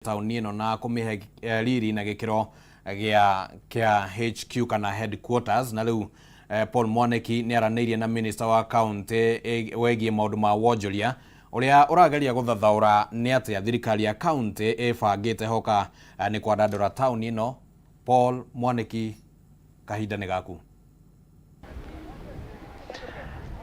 Taũni ĩno na kũmĩhe riri na gĩkĩro gĩa kĩa HQ kana headquarters. Na rĩu Paul Mwaniki nĩ aranĩirie na minister wa county wegiĩ maũndũ ma wonjoria ũrĩa ũrageria gũthathaũra nĩ atĩa thirikari ya county ĩbangĩte hoka nĩ kwandandũra taũni ĩno. Paul Mwaniki, kahinda nĩ gaku.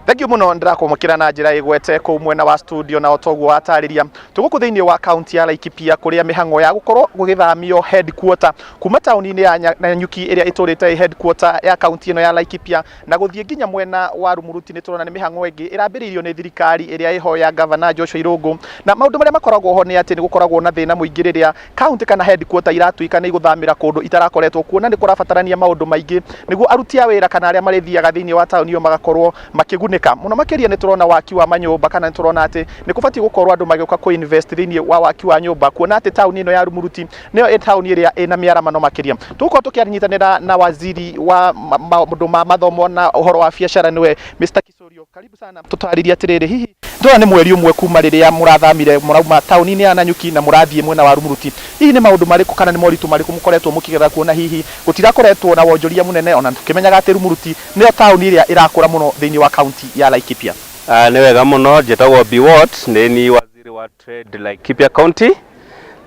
Thengiũ mũno, ndĩrakwamũkĩra na njĩra ĩgwete kũu mwena wa studio. Na otoguo watarĩria, tũgũkũ thĩinĩ wa kaunti ya Laikipia kũrĩa mĩhang'o ya gũkorwo gũgĩthamio headquarter kuma taũni-inĩ ya Nanyuki ĩrĩa ĩtũrĩte ĩ headquarter ya kaunti ĩno ya Laikipia na gũthiĩ nginya mwena wa Rumuruti. Nĩ tũrona nĩ mĩhang'o ĩngĩ ĩrambĩrĩirio nĩ thirikari ĩrĩa ĩho ya Gavana Joshua Irũngũ. Na maũndũ marĩa makoragwo ho nĩ atĩ nĩ gũkoragwo na thĩna mũingĩ rĩrĩa kaunti kana headquarter iratuĩka nĩ igũthamĩra kũndũ itarakoretwo, kuona nĩ kũrabatarania maũndũ maingĩ nĩguo aruti a wĩra kana arĩa marĩthiaga thĩinĩ wa taũni ĩyo magakorwo makĩgunĩka mũno makĩria. Nĩ tũrona waki wa manyũmba, kana nĩ tũrona atĩ nĩ kũbatiĩ gũkorwo andũ magĩũka kũ invest thĩinĩ wa waki wa nyũmba, kuona atĩ taũni ĩno ya Rumuruti nĩyo ĩ taũni ĩrĩa ĩna mĩaramano makĩria. Tũgũkorwo tũkĩanyitanĩra na waziri wa maũndũ ma mathomo na ũhoro wa biacara, nĩwe Mr. Kisorio. Karibu sana. Tũtarĩrie atĩrĩrĩ, hihi ndĩrona nĩ mweri ũmwe kuma rĩrĩa mũrathamire, mũrauma taũni-inĩ ya Nanyuki na mũrathiĩ mwena wa Rumuruti. Hihi nĩ maũndũ marĩkũ kana nĩ moritũ marĩkũ mũkoretwo mũkĩgerera, kuona hihi gũtirakoretwo na wonjoria mũnene, ona tũkĩmenyaga atĩ Rumuruti nĩyo taũni ĩrĩa ĩrakũra mũno thĩinĩ wa kaunti ya Laikipia? Nĩ wega mũno. Njĩtagwo Biwott, nĩ ni waziri wa trade Laikipia County.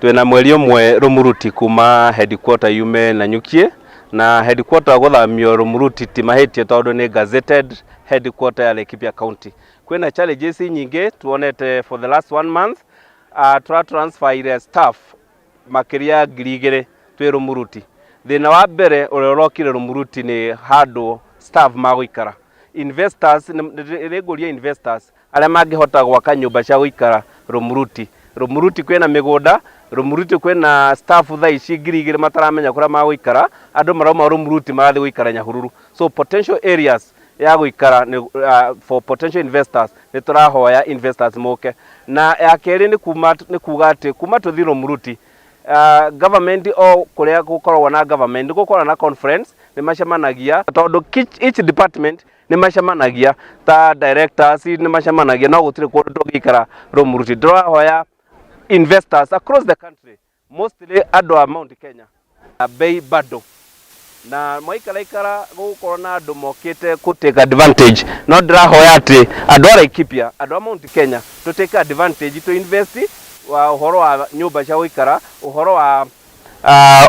Twĩna mweri ũmwe Rumuruti kuma headquarter yume Nanyuki, na headquarter gũthamio Rumuruti ti mahĩtia tondũ nĩ gazetted headquarter ya Laikipia County. Kwĩna challenges nyingĩ tuonete for the last one month. Tũra transfer staff makĩria 2000 twĩ Rumuruti. Thĩna wa mbere ũrĩa ũrokire Rumuruti nĩ handũ staff magũikara. Investors, nĩ ngũria investors arĩa mangĩhota gwaka nyũmba cia gũikara Rumuruti. Rumuruti kwĩna mĩgũnda, Rumuruti kwĩna staff thaa ici 2000 mataramenya kũrĩa magũikara. Andũ marauma Rumuruti marathiĩ gũikara Nyahururu, so potential areas ya gũikara nĩ for potential investors, nĩ tũrahoya investors moke. Na ya kerĩ nĩ kuma nĩ kuga atĩ kuma tũthiĩ Rumuruti, government o kũrĩa gũkoragwo na government nĩ gũkoragwo na conference, nĩ macemanagia tondũ each department nĩ macemanagia, ta directors nĩ macemanagia, no gũtirĩ kũndũ tũngĩikara Rumuruti. Ndĩrahoya investors across the country, mostly andũ a Mount Kenya, na bei bado na mwaikaraikara gũgũkorwo na andũ mokĩte kũ take advantage, no ndĩrahoya atĩ andũ a Laikipia, andũ a Mount Kenya, tũ take advantage to invest wa ũhoro wa nyũmba cia gũikara, ũhoro wa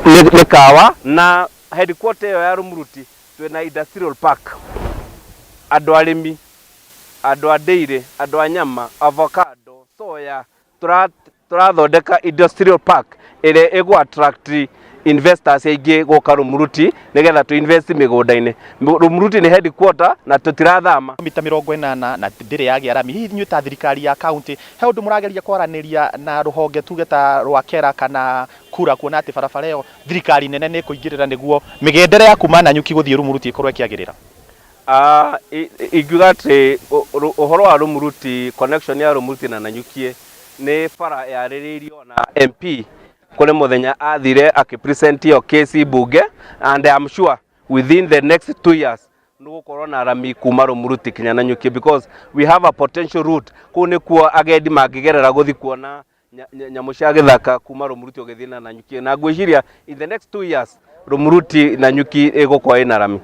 mĩkawa na headquarter ĩyo ya Rumuruti. Twĩna industrial park, andũ arĩmi, andũ a dairy, andũ a nyama, avocado, soya. Tũrathondeka industrial park ĩrĩa ĩgũ attract investors aingĩ gũka Rumuruti nĩgetha tũ invest mĩgũnda-inĩ. Rumuruti nĩ headquarter na tũtirathama. Mita 80 na ndĩrĩ yagĩa rami. Hihi inyuĩ ta thirikari ya kaunti he ũndũ mũrageria kwaranĩria na rũhonge tuge ta rwa KERA kana KURA, kuona atĩ barabara ĩyo thirikari nene nĩ ĩkũingĩrĩra nĩguo mĩgendere ya kuma Nanyuki gũthiĩ Rumuruti ĩkorwo ĩkĩagĩrĩra? Ingiuga atĩ ũhoro wa Rumuruti, connection ya Rumuruti na Nanyuki nĩ bara yarĩrĩirio na MP kũrĩ mũthenya athire akĩpresent ĩyo case bunge, and I am sure within the next 2 years nĩ gũkorwo na rami kuma Rumuruti kinya Nanyuki, because we have a potential route. Kũu nĩkuo agendi mangĩgerera gũthiĩ kuona nyamũ cia gĩthaka kuma Rumuruti ũgĩthiĩ na Nanyuki, na ngwĩciria in the next 2 years Rumuruti Nanyuki ĩgũkorwo ĩna rami,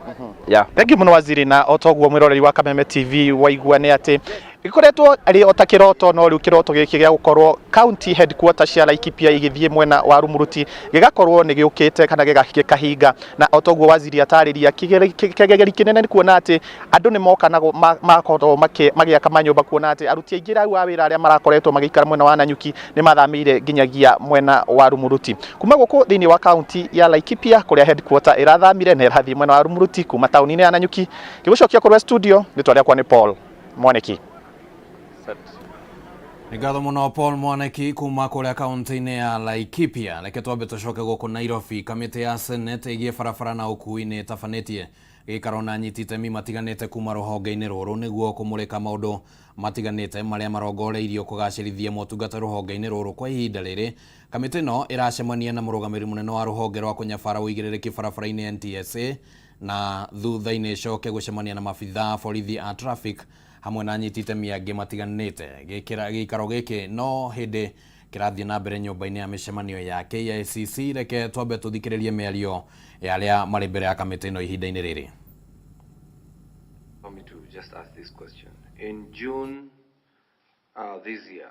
yeah. Thank you mũno, waziri. Na o toguo mwĩroreri wa Kameme TV waigua nĩ atĩ gĩkoretwo arĩ o ta kĩroto, no rĩu kĩroto gĩkĩ gĩa gũkorwo county headquarter cia Laikipia igĩthiĩ mwena wa Rumuruti gĩgakorwo nĩ gĩũkĩte kana gĩkahinga. Na o toguo waziri atarĩria, kĩgeri kĩnene nĩ kuona atĩ andũ nĩ moka na makorwo magĩaka manyũmba, kuona atĩ aruti aingĩ rau a wĩra arĩa marakoretwo magĩikara mwena wa Nanyuki nĩ mathamĩire nginyagia mwena wa Rumuruti. Kuma gũkũ thĩinĩ wa kaunti ya Laikipia kũrĩa headquarter ĩrathamire na ĩrathiĩ mwena wa Rumuruti kuma taũni-inĩ ya Nanyuki, ngĩgũcokia kũrĩ studio, rĩtwa rĩakwa nĩ Paul Mwaniki. Nĩ ngatho mũno, Paul Mwaniki, kuma kũrĩa kaunti-inĩ ya Laikipia. Reke twambe tũcoke gũkũ Nairobi. Kamĩtĩ ya Senate ĩgiĩ barabara na ũkui nĩ ĩtabanĩtie gĩikaro na anyiti itemi matiganĩte kuma rũhonge-inĩ rũrũ nĩguo kũmũrĩka maũndũ matiganĩte marĩa marongoreirio kũgacĩrithia motungata rũhonge-inĩ rũrũ. Kwa ihinda rĩrĩ, kamĩtĩ ĩno ĩracemania na mũrũgamĩrĩri mũnene wa rũhonge rwa kũnyabara ũigĩrĩrĩki barabara-inĩ NTSA, na thutha-inĩ ĩcoke gũcemania na mabithaa a borithi a traffic hamwe na anyiti itemi angĩ matiganĩte. Gĩikaro gĩkĩ no hĩndĩ Kĩrathiĩ na mbere nyũmba-inĩ ya mĩcemanio ya KICC. Reke twambe tũthikĩrĩrie mĩario ya arĩa marĩ mbere ya kamĩtĩ ĩno ihinda-inĩ rĩrĩ. Allow me to just ask this question. In June this year,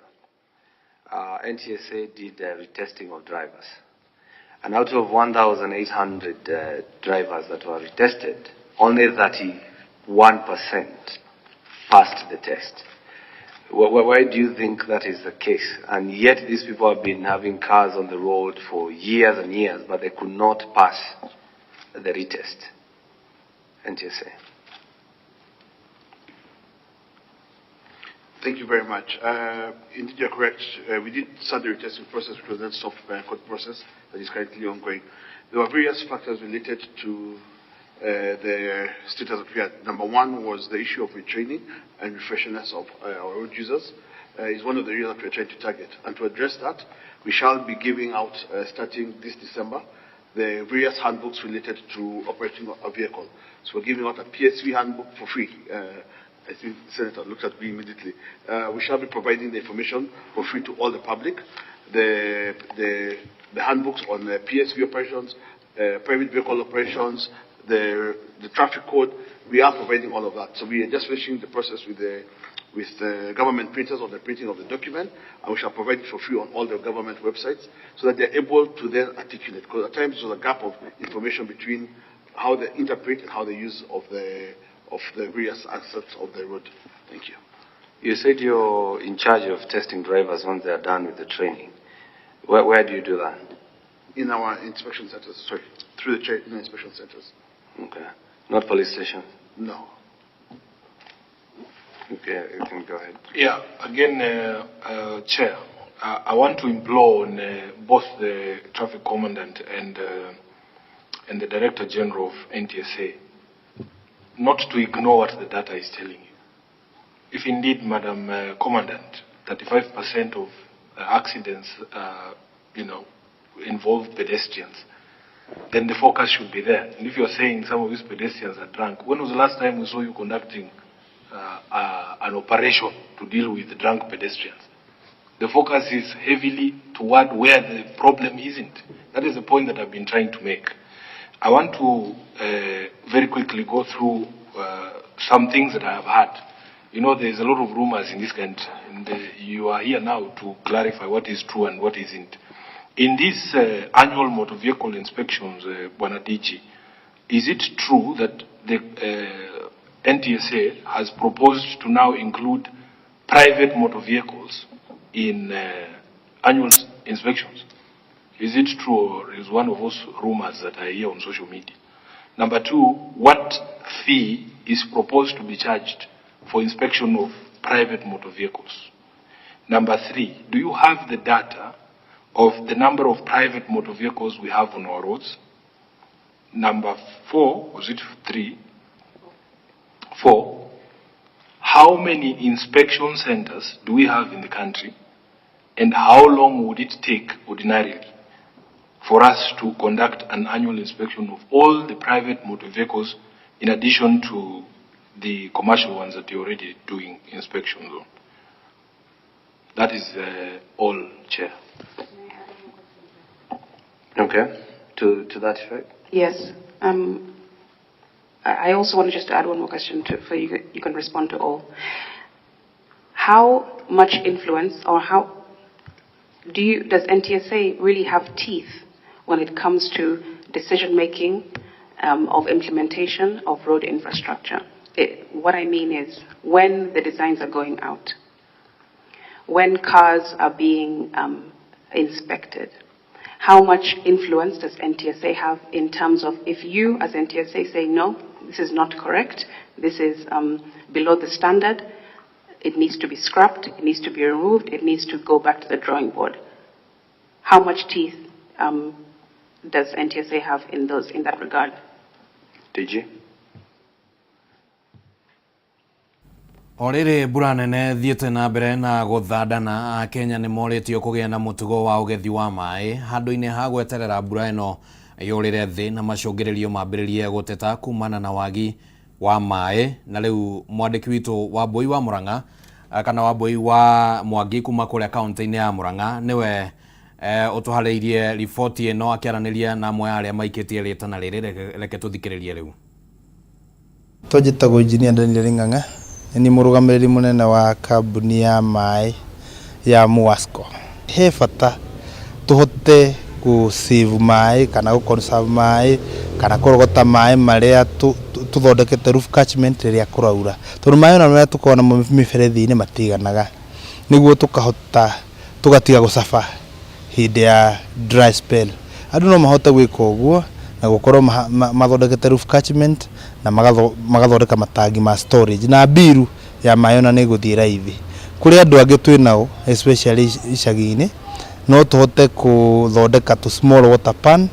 NTSA did a retesting of drivers. And out of 1,800 drivers that were retested, only 31% passed the test. Why do you think that is the case? And yet these people have been having cars on the road for years and years, but they could not pass the retest. NTSA. Thank you very much. Indeed, you're correct. We did start the retesting process, which was then stopped by a court process that is currently ongoing. There were various factors related to the status of affairs. Number one was the issue of retraining and refreshness of our road users. Is one of the areas that we're trying to target. And to address that, we shall be giving out, starting this December, the various handbooks related to operating a vehicle. So we're giving out a PSV handbook for free. I think the Senator looked at me immediately. We shall be providing the information for free to all the public. The handbooks on the PSV operations, private vehicle operations, the traffic code, we are providing all of that. So we are just finishing the process with the government printers on the printing of the document, and we shall provide it for free on all the government websites so that they're able to then articulate. Because at times there's a gap of information between how they interpret and how they use of the various aspects of the road. Thank you. You said you're in charge of testing drivers once they are done with the training. Where do you do that? In our inspection centers, sorry, through the inspection centers. Okay. Not police stations? No. Okay, you can go ahead. Yeah, again, Chair, I want to implore on both the traffic commandant and the Director General of NTSA not to ignore what the data is telling you. If indeed, Madam Commandant, 35% of accidents, involve pedestrians, then the focus should be there. And if you're saying some of these pedestrians are drunk, when was the last time we saw you conducting an operation to deal with drunk pedestrians? The focus is heavily toward where the problem isn't. That is the point that I've been trying to make. I want to very quickly go through some things that I have heard. You know, there's a lot of rumors in this country, and you are here now to clarify what is true and what isn't. In these annual motor vehicle inspections, Bwana DG, is it true that the NTSA has proposed to now include private motor vehicles in annual inspections? Is it true, or is one of those rumors that I hear on social media? Number two, what fee is proposed to be charged for inspection of private motor vehicles? Number three, do you have the data of the number of private motor vehicles we have on our roads? Number four, was it three? Four, how many inspection centers do we have in the country, and how long would it take ordinarily for us to conduct an annual inspection of all the private motor vehicles in addition to the commercial ones that you're already doing inspections on? That is all, Chair. Okay. To that effect? Yes. I also want to just add one more question for you. You can respond to all. How much influence, or how does NTSA really have teeth when it comes to decision making of implementation of road infrastructure? What I mean is, when the designs are going out, when cars are being inspected, how much influence does NTSA have in terms of, if you as NTSA say, no, this is not correct, this is below the standard, it needs to be scrapped, it needs to be removed, it needs to go back to the drawing board. How much teeth does NTSA have in that regard? DG? O rĩrĩ mbura nene thiĩte na mbere na gũthandana, Akenya nĩ morĩtio kũgĩa na mũtugo wa ũgethi wa maĩ handũ-inĩ ha gweterera mbura ĩno yũrĩre thĩ na macũngĩrĩrio mambĩrĩrie gũteta kumana na wagi wa maĩ. Na rĩu mwandĩki witũ wa Mbui wa Murang'a Kana Wambui wa Mwangi kuma kũrĩa kaunti-inĩ ya Murang'a nĩwe ũtũharĩirie riboti ĩno akĩaranĩria na amwe a arĩa maikĩtie rĩtana rĩrĩ. Reke tũthikĩrĩrie rĩu. Twanjĩtagwo Engineer Daniel Ng'ang'a, nĩ niĩ mũrũgamĩrĩri mũnene wa kambuni ya maĩ ya MUWASCO. He bata tũhote gũ save maĩ kana gũ conserve maĩ kana kũrogota maĩ marĩa tũthondekete roof catchment rĩrĩa kũraura. Tondũ maĩ ona marĩa tũkoragwo namo mĩberethi-inĩ matiganaga. Nĩguo tũkahota tũgatiga gũcaba hĩndĩ ya dry spell. Andũ no mahote gwĩka ũguo na gũkorwo mathondekete roof catchment na magathondeka matangi ma storage na mbiru ya maĩ ona nĩ ĩgũthiĩ raithi. Kũrĩ andũ angĩ twĩ nao especially icagi-inĩ no tũhote gũthondeka tũ small water pan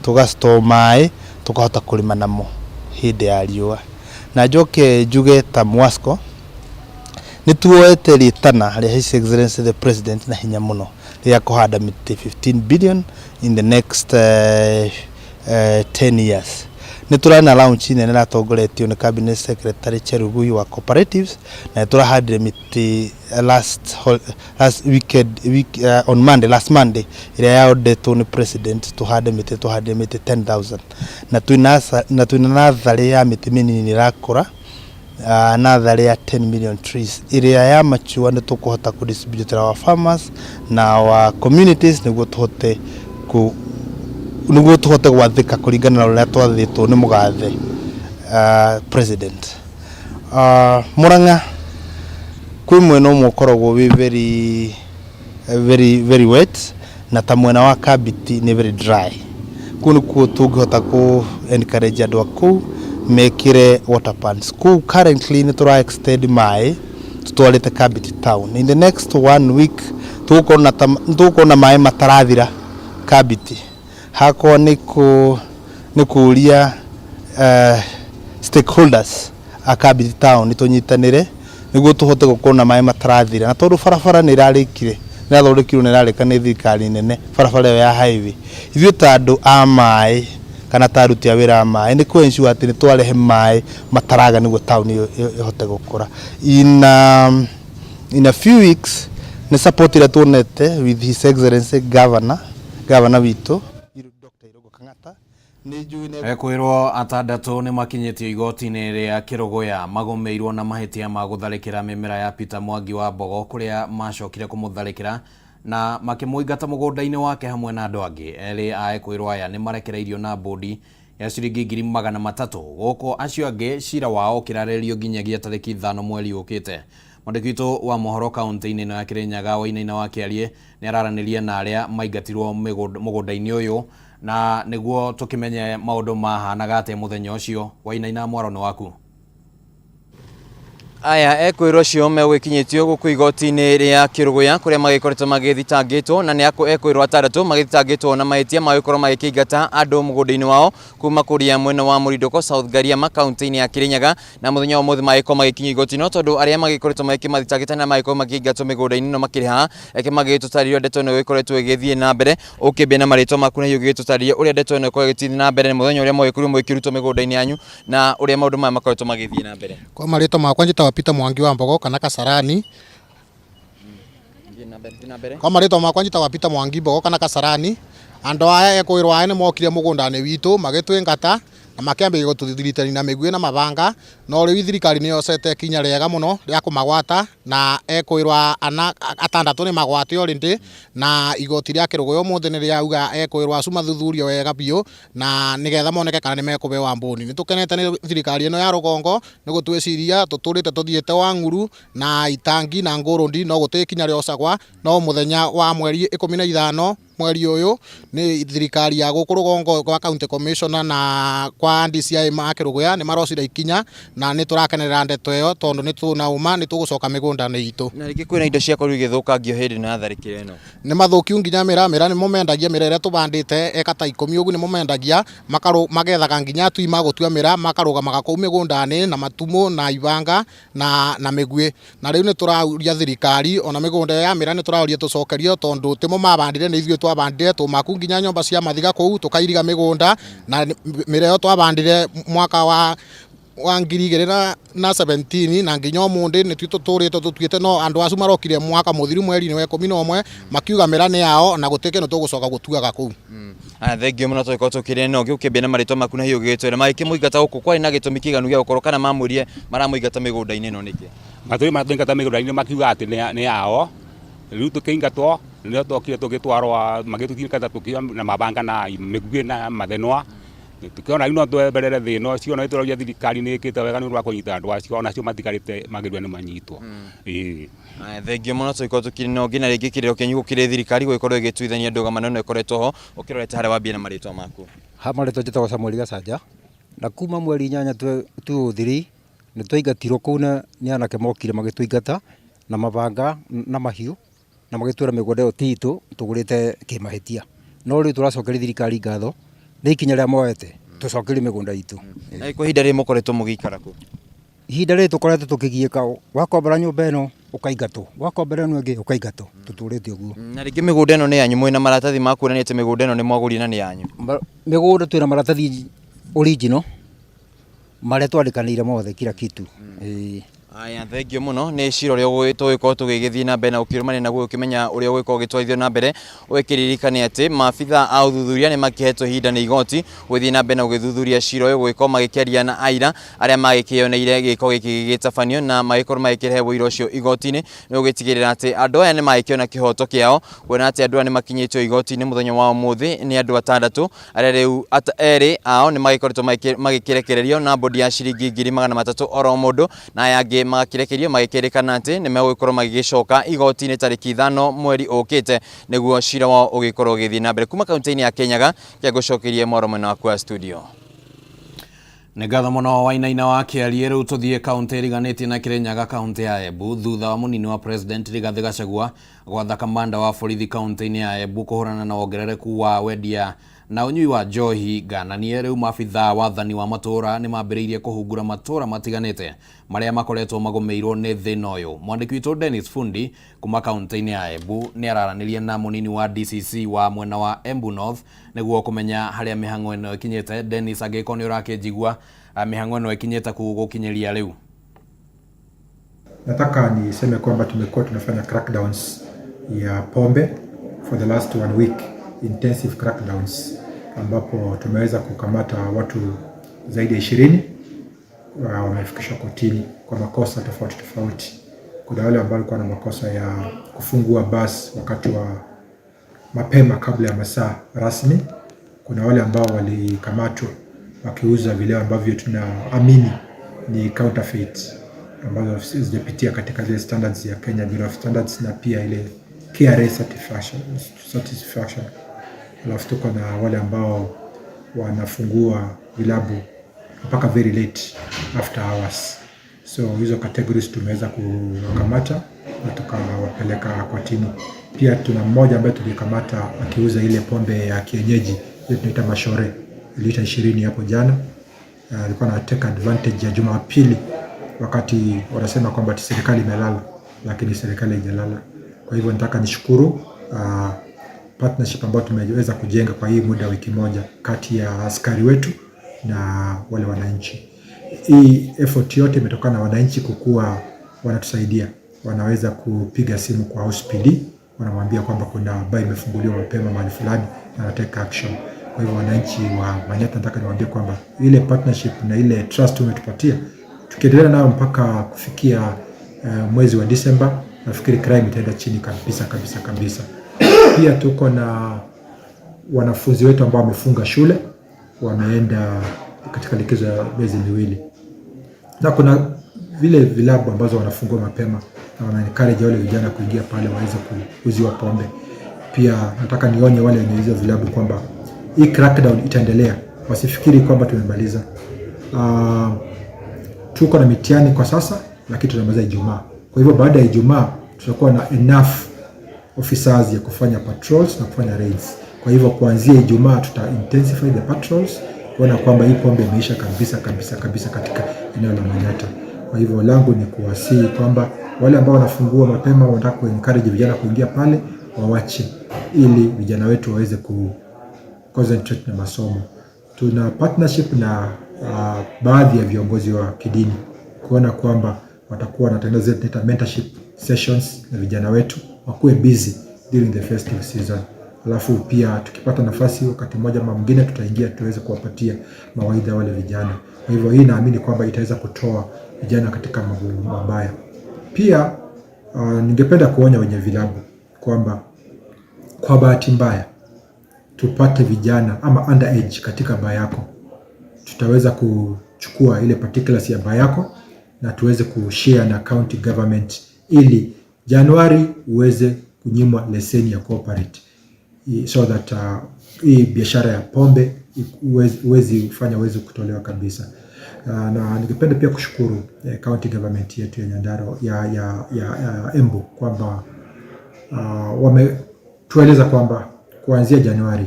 tũga store maĩ tũkahota kũrĩma namo hĩndĩ ya riũa. Na njoke njuge ta MUWASCO nĩ tuoete rĩtana rĩa His Excellency the President na hinya mũno rĩa kũhanda mĩtĩ 15 billion in the next 10 years. Nĩ tũrarĩ na launch nene ĩratongoretio nĩ Cabinet Secretary Chelugui wa Cooperatives na nĩ tũrahandire mĩtĩ last weekend, week, on Monday, last Monday ĩrĩa yaondetwo nĩ President tũhande mĩtĩ, tũhandire mĩtĩ 10,000 na twĩna natharĩ ya mĩtĩ mĩnini ĩrakũra, natharĩ ya 10 million trees ĩrĩa ya mature nĩ tũkũhota kũ distribute our farmers na our communities nĩguo tũhote kũ nĩguo tũhote gwathĩka kũringana na ũrĩa twathĩtwo nĩ mũgathe President. Murang'a kwĩ mwena ũmwe ũkoragwo wĩ very very very wet na ta mwena wa Kabiti nĩ very dry. Kũu nĩkuo tũngĩhota kũ encourage andũ a kũu mekĩre water pans. Kũu currently nĩ tũra extend maĩ tũtwarĩte Kabiti town. In the next one week tũgũkorwo na maĩ matarathira Kabiti. Hakwa nĩ kũria stakeholders a Kabiti town tũnyitanĩre nĩguo tũhote gũkorwo na maĩ matarathira. Na tondũ barabara nĩ ĩrarĩkire, nĩ ĩrathondekirwo na ĩrarĩka nĩ thirikari nene, barabara ĩyo ya highway. Ithuĩ ta andũ a maĩ kana ta aruti a wĩra a maĩ nĩ kũ ensure atĩ nĩ twarehe maĩ mataraga nĩguo town ĩyo ĩhote gũkũra. In a few weeks nĩ support ĩrĩa tuonete with His Excellency Governor witũ Dr. Irungu Kang'ata. Ekwĩrwo atandatũ nĩ makinyĩtio igoti-inĩ rĩa Kĩrũgũya magũmĩirwo na mahĩtia ma gũtharĩkĩra mĩmera ya Peter Mwangi wa Mbogo kũrĩa macokire kũmũtharĩkĩra na makĩmũingata mũgũnda-inĩ wake hamwe na andũ angĩ. Erĩ a ekwĩrwo aya nĩ marekereirio na mbũndi ya ciringi 300,000 gũkũ acio angĩ cira wao ũkĩrarĩrĩrio nginyagia tarĩki 5 mweri ũkĩte. Mwandĩki witũ wa mohoro kaunti-inĩ ĩno ya Kĩrĩnyaga Wainaina wa Kĩarie nĩ araranĩria na arĩa maingatirwo mũgũnda-inĩ ũyũ na nĩguo tũkĩmenye maũndũ mahanaga atĩa mũthenya ũcio. Wainaina, mwaro nĩ waku. Aya ekwĩrwo acio megũgĩkinyĩtio gũkũ igoti-inĩ rĩa Kĩrũgũya kũrĩa magĩkoretwo magĩthitangĩtwo na nĩ ekwĩrwo atandatũ magĩthitangĩtwo na mahĩtia ma gũkorwo magĩkĩingata andũ mũgũnda-inĩ wao kuma kũrĩa mwena wa Mũrindũko South Gariama kaunti-inĩ ya Kĩrĩnyaga na mũthenya wa ũmũthĩ magĩkorwo magĩkinyio igoti-inĩ no tondũ arĩa magĩkoretwo magĩkĩmathitangĩte na magĩkorwo makĩingatwo mĩgũnda-inĩ ĩno makĩrĩ haha reke magĩgĩtũtarĩria ndeto ĩno ĩgĩkoretwo ĩgĩthiĩ na mbere. Ũkĩambia na marĩtwa maku na hihi ũgĩgĩtũtarĩria ũrĩa ndeto ĩno ĩkoragwo ĩgĩthiĩ na mbere mũthenya ũrĩa mwagĩkorirwo mũgĩkĩrutwo mĩgũnda-inĩ yanyu na ũrĩa maũndũ maya makoretwo magĩthiĩ na mbere. Kwa marĩtwa makwa njĩtagwo Peter Mwangi wa Mbogo kana Kasarani. Kwa marĩtwa makwa njĩtagwo Peter Mwangi Mbogo kana Kasarani. Andũ aya ekwĩrwo aya nĩ mokire mũgũnda-inĩ witũ magĩtwĩngata na makĩambĩrĩria gũtũthitithania na mĩguĩ na mabanga, no rĩu thirikari nĩ yocete ikinya rĩega mũno rĩa kũmagwata na ekwĩrwo ana atandatũ nĩ magwate already na igoti rĩa Kĩrũgũya ũmũthĩ nĩ rĩauga ekwĩrwo acu mathuthurio wega biũ na nĩgetha moneke kana nĩ mekũbewa mbũni. Nĩ tũkenete nĩ thirikari ĩno ya rũgongo nĩ gũtwĩciria tũtũrĩte tũthiĩte Wang'uru na Itangi na Ngũrũndi no gũtirĩ ikinya rĩocagwa, no mũthenya wa mweri 15 mweri ũyũ nĩ thirikari ya gũkũ rũgongo kwa county commissioner na kwa DCI ma Kĩrũgũya nĩ marocire ikinya na nĩ tũrakenerera ndeto ĩyo tondũ nĩ tũna ũma nĩ tũgũcoka mĩgũnda-inĩ itũ. Na rĩngĩ kwĩna indo ciakorirwo igĩthũkangio hĩndĩ ĩno ya tharĩkĩro ĩno. Nĩ mathũkiu nginya mĩra, mĩra nĩmo mendagia, mĩra ĩrĩa tũbandĩte eka ta 10 ũguo nĩmo mendagia, magethaga nginya atui ma gũtua mĩra makarũgamaga kũu mĩgũnda-inĩ na matumũ na ibanga na mĩguĩ. Na rĩu nĩ tũrauria thirikari ona mĩgũnda ya mĩra nĩ tũrauria tũcokerio tondũ timo mabandire nĩ ithuĩ twabandire, tũmaku nginya nyũmba cia mathiga kũu tũkairiga mĩgũnda na mĩra ĩyo twabandire mwaka wa wa 2017 na nginya umuthi ni tũtũrĩte tũtuĩte no andũ acu marokire mwaka mũthiru mweri-inĩ wa 11 makiuga mĩra nĩ yao na gũtirĩ kĩndũ tũgũcoka gũtuaga kũu. Thengio mũno tũgĩkorwo tũkĩrĩa no ũkĩambia na marĩtwa maku na hihi ũgĩgĩtwĩra magĩkĩmũingata gũkũ kwarĩ na gĩtũmi kĩiganu gĩa gũkorwo kana mamwĩrire maramũingata mĩgũnda-inĩ ĩno nĩkĩ? Matũrĩ matũingata mĩgũnda-inĩ makiuga atĩ nĩ yao, rĩu tũkĩingatwo nĩo twokire tũgĩtwarwo magĩtũingata tũkiuga na mabanga na mĩguĩ na mathenwa. Tukiona rĩu no tweberere thĩna ũcio, no tũroria thirikari nĩ ĩkĩte wega nĩ ũndũ wa kũnyita andũ acio, onacio matigarĩte magĩrĩirwo nĩ manyitwo. Ĩĩ. Thengio mũno tũgĩkorwo tũkĩrĩ na ũngĩ na rĩngĩ kĩrĩro kĩanyu gũkĩrĩ thirikari gũgĩkorwo ĩgĩtuithania ndũgamano ĩno ĩkoretwo ho ũkĩrorete harĩa wambie na marĩtwa maku. Ha marĩtwa njĩtagwo Samuel Gacanja na kuma mweri 8 203 nĩ twaingatirwo kũu nĩ anake mokire magĩtũingata na mabanga na mahiũ na magĩtwĩra mĩgũnda ĩyo ti itũ tũgũrĩte kĩmahĩtia. No rĩu tũracokeria thirikari ngatho nĩ ikinya rĩrĩa moete tũcokerie mĩgũnda itũ. Na kwa ihinda rĩrĩ mũkoretwo mũgĩikara kũ? Ihinda rĩrĩ tũkoretwo tũkĩgiĩka, wakombora nyũmba ĩno ũkaingatwo, wakombora ĩno ĩngĩ ũkaingatwo, tũtũrĩte ũguo. Na rĩngĩ mĩgũnda ĩno nĩ yanyu, mwĩna maratathi ma kuonania atĩ mĩgũnda ĩno nĩ mwagũrire na nĩ yanyu? Mĩgũnda twĩna maratathi original marĩa twandĩkanĩire mothe kila kitu. Ĩĩ. Aya, thengio mũno nĩ cira ũrĩa tũgĩkorwo tũgĩgĩthiĩ na mbere na ũkĩrũmania naguo ũkĩmenya ũrĩa ũgũgĩkorwo ũgĩtwarithio na mbere, ũgĩkĩririkane atĩ maabitha a ũthuthuria nĩ makĩhetwo ihinda nĩ igoti gũgĩthiĩ na mbere na gũgĩthuthuria cira ũyũ, gũgĩkorwo magĩkĩaria na aira arĩa magĩkĩyoneire gĩko gĩkĩ gĩgĩtabanio na magĩkorwo magĩkĩrehe ũira ũcio igoti-inĩ nĩ gũgĩtigĩrĩra atĩ andũ aya nĩ magĩkĩona kĩhoto kĩao, kuona atĩ andũ aya nĩ makinyĩtio igoti-inĩ mũthenya wa ũmũthĩ nĩ andũ atandatũ arĩa rĩu erĩ ao nĩ magĩkoretwo magĩkĩrekererio na bodi ya ciringi 300,000 oro mũndũ, na aya angĩ magakĩrekererio magĩkĩrĩkana atĩ nĩ megũgĩkorwo magĩgĩcoka igoti-inĩ tarĩki 5 mweri ũkĩte nĩguo cira wao ũgĩkorwo ũgĩthiĩ na mbere. Kuma kaunti-inĩ ya Kĩnyaga, kĩangũcokerie mwaro mwena waku wa studio. Nĩ ngatho mũno Wainaina wa Kĩarie. Rĩu tũthiĩ kaunti ĩriganĩtie na Kĩrĩnyaga, kaunti ya Embu, thutha wa mũnini wa president Rigathĩ Gachagua gwatha kamanda wa borithi kaunti-inĩ ya Embu kũhũrana na wongerereku wa wendia na ũnyui wa njohi ngananie. Rĩu maabithaa wathani wa matũũra nĩ mambĩrĩirie kũhungura matũũra matiganĩte marĩa makoretwo magũmĩirwo nĩ thĩna ũyũ. Mwandĩki witũ Dennis Fundi kuma kaunti-inĩ ya Embu nĩ araranĩria na mũnini wa DCC wa mwena wa Embu North nĩguo kũmenya harĩa mĩhang'o ĩno ĩkinyĩte. Dennis, angĩkorwo nĩ ũrakĩnjigua, mĩhang'o ĩno ĩkinyĩte kũ gũkinyĩria rĩu? Nataka niseme kwamba tumekuwa tunafanya crackdowns ya pombe for the last 1 week, intensive crackdowns, ambapo tumeweza kukamata watu zaidi ya 20 wamefikishwa kotini kwa makosa tofauti tofauti. Kuna wale ambao walikuwa na makosa ya kufungua bus wakati wa mapema kabla ya masaa rasmi. Kuna wale ambao walikamatwa wakiuza vileo ambavyo tunaamini ni counterfeit ambazo zijapitia katika zile standards ya Kenya Bureau of Standards na pia ile KRA satisfaction. Alafu tuko na wale ambao wanafungua vilabu mpaka very late after hours. So hizo categories tumeweza kuwakamata na tukawapeleka kotini. Pia tuna mmoja ambaye tulikamata akiuza ile pombe ya kienyeji, ile tunaita mashore, lita 20 hapo jana. Alikuwa ana take advantage ya Jumapili wakati wanasema kwamba serikali imelala, lakini serikali haijalala. Kwa hivyo nataka nishukuru partnership ambayo tumeweza kujenga kwa hii muda wiki moja kati ya askari wetu na wale wananchi. Hii effort yote imetokana na wananchi kukua wanatusaidia. Wanaweza kupiga simu kwa house PD, wanamwambia kwamba kuna bar imefunguliwa mapema mahali fulani na wanatake action. Kwa hivyo wananchi wa Manyatta nataka niwaambie kwamba ile partnership na ile trust umetupatia, tukiendelea nayo mpaka kufikia mwezi wa Disemba, nafikiri crime itaenda chini kabisa kabisa kabisa. Pia tuko na wanafunzi wetu ambao wamefunga shule, wameenda katika likizo ya miezi miwili. Na kuna vile vilabu ambazo wanafungua mapema na wana encourage wale vijana kuingia pale waweze kuuziwa pombe. Pia nataka nionye wale wenye hizo vilabu kwamba hii crackdown itaendelea, wasifikiri kwamba tumemaliza. Tuko na mitihani kwa sasa, lakini tunamaliza Ijumaa. Kwa hivyo baada ya Ijumaa tutakuwa na enough officers ya kufanya patrols na kufanya raids. Kwa hivyo kuanzia Ijumaa tuta intensify the patrols kuona kwamba hii pombe imeisha kabisa kabisa kabisa katika eneo la Manyatta. Kwa hivyo langu ni kuwasihi kwamba wale ambao wanafungua mapema wanataka ku encourage vijana kuingia pale wawache, ili vijana wetu waweze ku concentrate na masomo. Tuna partnership na baadhi ya viongozi wa kidini kuona kwamba watakuwa wanatengeneza zile tunaita mentorship sessions na vijana wetu wakuwe busy during the festive season. Alafu pia tukipata nafasi wakati mmoja ama mwingine tutaingia tuweze kuwapatia mawaidha wale vijana. Kwa hivyo hii naamini kwamba itaweza kutoa vijana katika mambo mabaya. Pia ningependa kuonya wenye vilabu kwamba kwa bahati mbaya tupate vijana ama underage katika baa yako, tutaweza kuchukua ile particulars ya baa yako na tuweze kushare na county government ili Januari uweze kunyimwa leseni ya cooperate so that hii biashara ya pombe uwezi kufanya uweze kutolewa kabisa. Na ningependa pia kushukuru county government yetu ya Nyandarua ya Embu kwamba wametueleza kwamba kuanzia Januari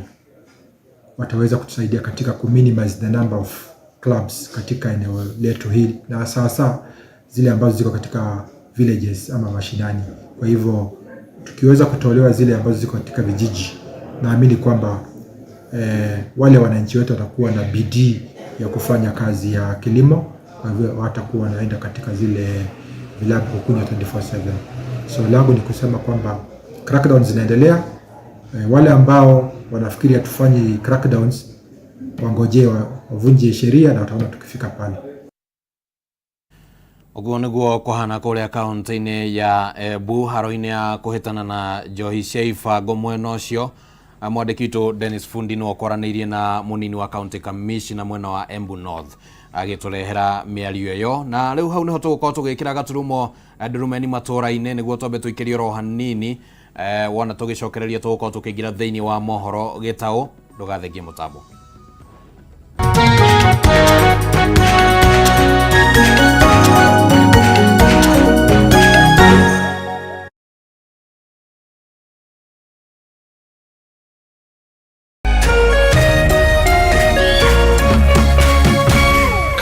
wataweza kutusaidia katika kuminimize the number of clubs katika eneo letu hili na sasa zile ambazo ziko katika villages ama mashinani. Kwa hivyo tukiweza kutolewa zile ambazo ziko katika vijiji, naamini kwamba wale wananchi wetu watakuwa na bidii ya kufanya kazi ya kilimo, kwa hivyo watakuwa wanaenda katika zile vilabu kukunywa 24/7. So langu ni kusema kwamba crackdowns zinaendelea. Wale ambao wanafikiri hatufanyi crackdowns wangojee wavunje sheria na wataona tukifika pale. Ũguo nĩguo kũhana kũrĩa kaunti-inĩ ya Embu haro-inĩ ya kũhĩtana na njohi cia ibango. Mwena ũcio mwandĩki witũ Dennis Fundi nĩwe ũkwaranĩirie na mũnini wa county commissioner mwena wa Embu North agĩtũrehera mĩario ĩyo, na rĩu hau nĩho tũgũkorwo tũgĩkĩra gaturumo ndurumeni matũra-inĩ nĩguo twambe tũikĩrie oro hanini, wona tũgĩcokereria tũgũkorwo tũkĩingĩra thĩinĩ wa mohoro gĩtaũ. Ndũgathengie mũtambo.